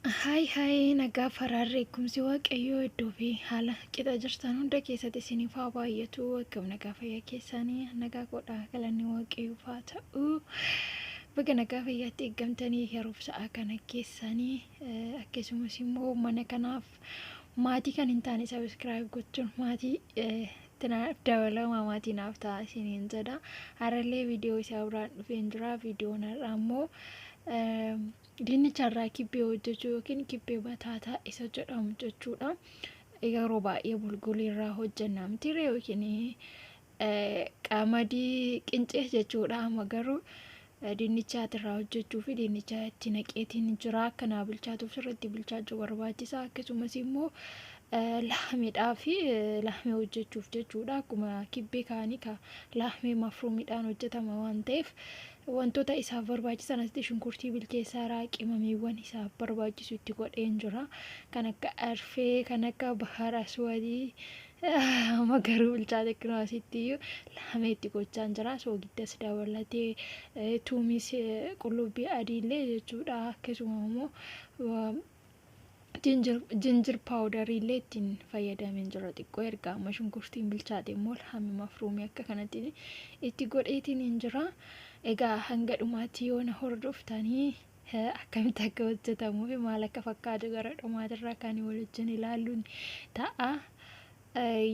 Haay haay, nagaa faraarri eegumsi Waaqayyoo iddoo fi haala qixa jirtan hunda keessatti isiniif haa baay'atu. Akkam nagaa fayyaa keessanii? Nagaa godhaa, galanni Waaqayyoof haa ta'u. Baga nagaa fayyaatti eeggamtanii yeroof sa'a kana keessanii, akkasumas immoo mana kanaaf maatii kan hin taane subscribe gochuun maatii naaf dabalamaa, maatii naaf ta'a isiniin jedha. Har'allee viidiyoo isaa biraan dhufeen jira. Viidiyoon har'aa immoo dinnicha irraa kibbee hojjechuu yookiin kibbee bataataa isa jedhamu jechuudha. Yeroo baay'ee bulgulii irraa hojjenna miti yookiin qamadii qincee jechuudha. Amma garuu dinnichaati irraa hojjechuu fi dinnicha itti naqeetiin jira. Akka naa bilchaatuuf sirriitti bilchaachuu barbaachisa. Akkasumas immoo laahmiidhaa fi laahmee hojjechuuf jechuudha. Akkuma kibbee kaanii ka laahmee mafruumiidhaan hojjetama waan ta'eef, wantoota isaaf barbaachisan asitti shunkurtii bilcheessaa, qimamiiwwan isaaf barbaachisu itti godheen jira. Kan akka arfee, kan akka bahar aswadii. Amma garuu bilchaate kunoo asitti iyyuu laamee itti gochaa jira. Soogiddas dabalatee, tuumis, qullubbii adiillee jechuudha. Akkasuma immoo ginger powderii illee ittiin fayyadameen jira xiqqoo. Erga amma shunkurtiin bilchaate immoo laamee mafruumii akka kanatti itti godheetiin hin jira. Egaa hanga dhumaatti yoo na hordoftanii, akkamitti akka hojjetamuu fi maal akka fakkaatu gara dhumaatirraa kan wal wajjin ilaalluun ta'a.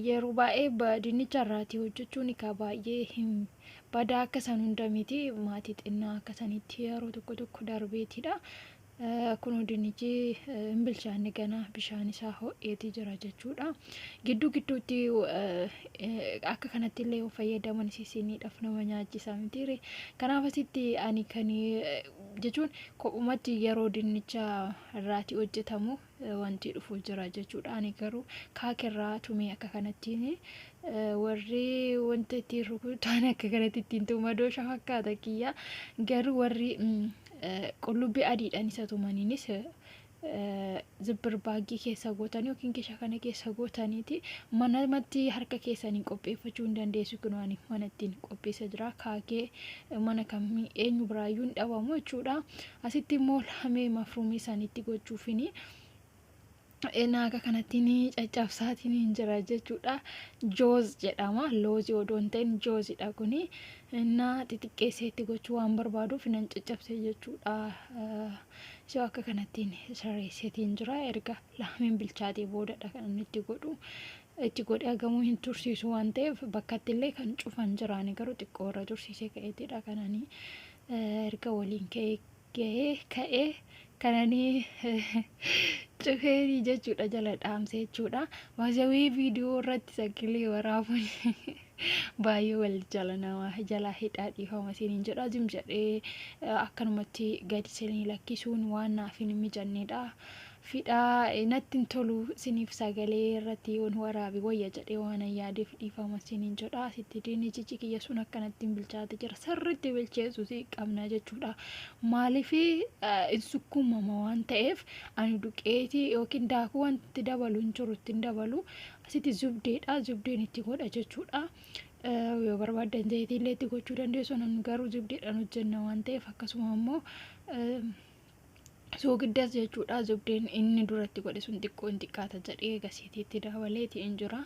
Yeroo baay'ee dinnicha irraatii hojjechuun egaa baay'ee hin badaa akka san hunda miti, maatii xinnaa akka sanitti yeroo tokko tokko darbeetidha. Kun dinnichi hin bilchaanne, gana bishaan isaa ho'eetii jira jechuudha. Gidduu gidduutti akka kanatti illee yoo fayyadaman sisiniidhaaf nama nyaachisa mitiire. Kanaaf asitti ani kan jechuun kophumatti yeroo dinnicha irraatii hojjetamu wanti dhufu jira jechuudha. Ani garuu kaakirraa tumee akka kanattiin, warri wanta ittiin rukutan akka kanatti ittiin tuma, doosha fakkaata kiyya. Garuu warri qullubbii adiidhaan isa tumaniinis zipper bagii keessa gootanii yookiin keeshaa kana keessa gootaniiti manamatti harka keessanii qopheeffachuu hin dandeessu. Kun ani mana ittiin qopheessa jira. Kaakee mana kamii eenyu biraayyuu hin dhabamu jechuudha. Asitti immoo lamee mafruumii sanitti gochuufini naaka kanattiin caccabsaatiin hin jira jechuudha. Jooz jedhama. Loozii odoo hin ta'in joozidha kuni. Innaa xixiqqeessee itti gochuu waan barbaaduuf nan caccabse jechuudha. So akka kanattiin sirreesseetiin jira. Erga laameen bilchaatee boodadha kan inni itti godhu. Itti godhee hagamuu hin tursiisu waan ta'eef, bakkatti illee kan cufan jiraani, garuu xiqqoo irra tursiisee ka'eetidha kananii erga waliin ka'ee gahee ka'ee kananii cufeenii jechuudha, jala dhaamsee jechuudha. Baazawii viidiyoo irratti sagalee waraabuun baay'ee wal jala nama jala hidhaa, dhiifama isiniin jedha. Zim jedhee akkanumatti gadi isinii lakkisuun waan naaf hin mijannedha. Fidhaa natti hin tolu, isiniif sagalee irratti yoon waraabe wayya jedhee waan yaadeef dhiifama isiniin jedha. Asitti dinnichichi kiyya sun akkanatti hin bilchaate jira. Sirriitti bilcheessuus qabna jechuudha. Maaliif? Hin sukkuumama waan ta'eef, ani duqeetii yookiin daakuu wanti dabalu hin jiru, ittiin dabalu. Asitti zubdeedha. Zubdeen itti godha jechuudha. Yoo barbaaddan zayitii illee itti gochuu dandeessu. Namni garuu zubdeedhaan hojjenna waan ta'eef, akkasuma immoo soogiddas jechuudha. Zubdeen inni duratti godhe sun xiqqoo hin xiqqaata jedhee gasiitiitti dabaleeti hin jira.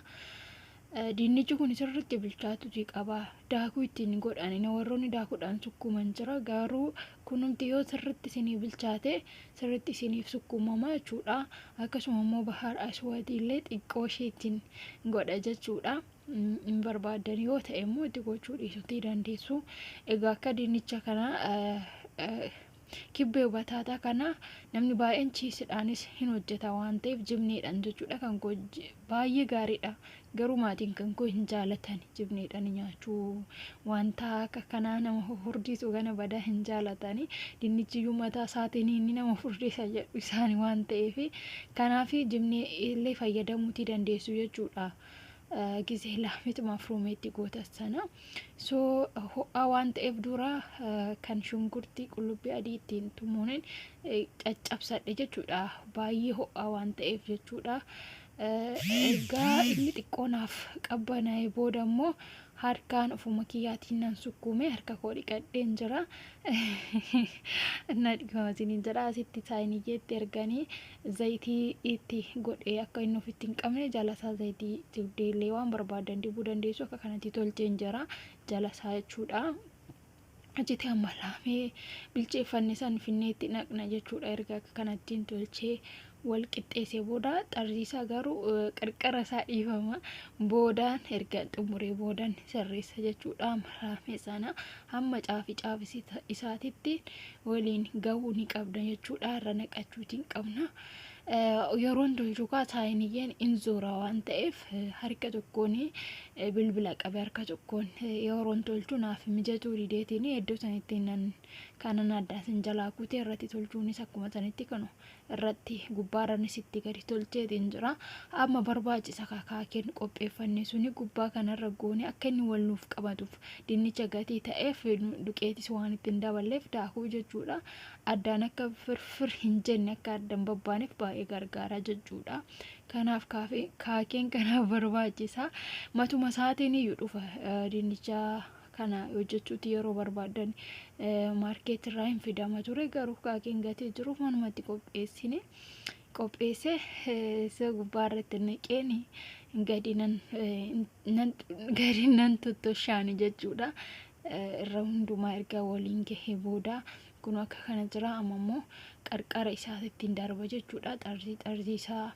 Dinnichi kun sirriitti bilchaatuti qaba. Daakuu ittiin godhan, warroonni daakuudhaan sukkuuman jira. Garuu kunumti yoo sirriitti isinii bilchaate, sirriitti isiniif sukkuumama jechuudha. Akkasuma immoo bahar aswadii illee xiqqoo ishee ittiin godha jechuudha. Hin barbaaddan yoo ta'e immoo itti gochuu dhiisuutii dandeessu. Egaa akka dinnicha kana kibbee bataataa kana namni baay'een cheesedhaanis hin hojjeta waan ta'eef, jibneedhaan jechuudha. Kan koo baay'ee gaariidha. Garuu maatiin kan koo hin jaalatan jibneedhaan nyaachuu, wanta akka kanaa nama furdisu kana badaa hin jaalatani. Dinnichiyyuu mataa isaatiin inni nama furdisa jedhu isaani waan ta'eef, kanaaf jibnee illee fayyadamuutii dandeessu jechuudha. Gizee laamit mafruumeetti goota sana. So ho'aa waan ta'eef dura kan shunkurtii qullubbii adii ittiin tumuun caccabsadhe jechuudha. Baay'ee ho'aa waan ta'eef jechuudha. Ergaa inni xiqqoo naaf qabbanaa'e booda immoo Harkaan ofuma kiyyaatiin nan sukkuume, harka koo dhiqadheen jira. Na dhiifama isiniin jedha. Asitti saayiniyyeetti erganii zayitii itti godhee akka inni ofitti hin qabne jala isaa zayitii dibdeellee waan barbaadan dibuu dandeessu. Akka kanatti tolcheen jira jala isaa jechuudha. Achitti amma laamee bilcheeffanne san finneetti naqna jechuudha. Erga akka kanattiin tolchee wal qixxeessee booda xarzii isaa garuu qarqara isaa dhiifama boodaan erga xumuree boodaan sirreessa jechuudha. Laamee sana hamma caafi caafi isaatitti waliin gahuu ni qabda jechuudha. Irra naqachuutiin qabna. Yeroon tolchu kaa saayiniyyeen in zoora waan ta'eef harka tokkoon bilbila qabe, harka tokkoon yeroon tolchu naaf mijatuu dideetiin iddoo sanitti nan kanan addaasin jalaa kutee irratti tolchuunis akkuma sanitti kanu irratti gubbaarranis itti gadi tolcheetiin jira. Amma barbaachisa kaakeen qopheeffanne suni gubbaa kanarra goone akka inni wal nuuf qabatuuf, dinnicha gatii ta'eef duqeetis waan ittiin daballeef daakuu jechuudha. Addaan akka firfir hin jenne, akka addaan babbaaneef baay'ee gargaara jechuudha. Kanaaf kaakeen kanaaf barbaachisa. Matuma isaatiin iyyuu dhufa dinnicha kana hojjechuuti yeroo barbaadan market irraa hin fidama ture, garuu kaakeen gatii jiruuf manumatti qopheessine qopheesse isa gubbaa irratti naqeen gadi nan tottoshaani jechuudha. Irra hundumaa erga waliin gahee booda kun akka kana jira. Amma immoo qarqara isaatittiin darba jechuudha. Xarzii xarzii isaa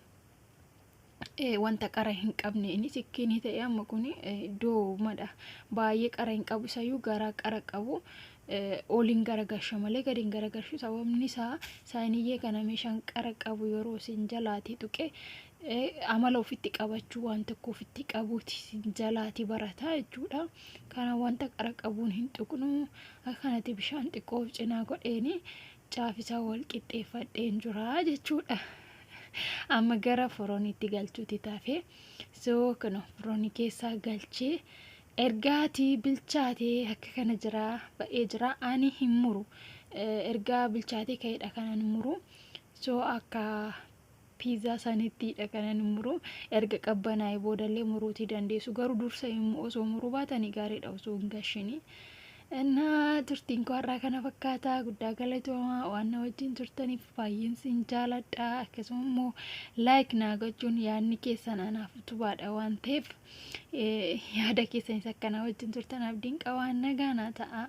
wanta qara hin qabne inni sikkiinii ta'e amma kun iddoo baay'ee qara hin qabu, isayyuu garaa qara qabu oliin garagalcha malee gadi hin garagalchu. Sababni isaa saayiniyyee kana meeshaan qara qabu yeroo isin jalaatii tuqe amala ofitti qabachuu, waan tokko ofitti qabuuti isin jalaatii barataa jechuudha. Kana wanta qara qabuun hin tuqnu. Akka kanatti bishaan xiqqoo of cinaa godheeni caafisaa wal qixxeeffadheen jira jechuudha. Amma gara foroniitti galchuuti tafe. So kana foronii keessaa galchee ergaatii bilchaatee akka kana jira, ba'ee jira. Ani hin muru, ergaa bilchaatee ka'eedha kanan muru. So akka piizaa sanittidha kanan muru. Erga qabbanaa'ee boodallee muruutii dandeessu, garuu dursa immoo osoo muruu baatanii gaariidha osoo hin gashini. እና turtiin koo har'aa kana fakkaata. Guddaa galatoomaa waan na wajjin turtaniif, baay'een sin jaaladha. Akkasuma immoo like naa gochuun yaadni keessan anaaf utubaadha waan ta'eef yaada keessanis akka na wajjin turtan abdiin qaba. Nagaa naa ta'a.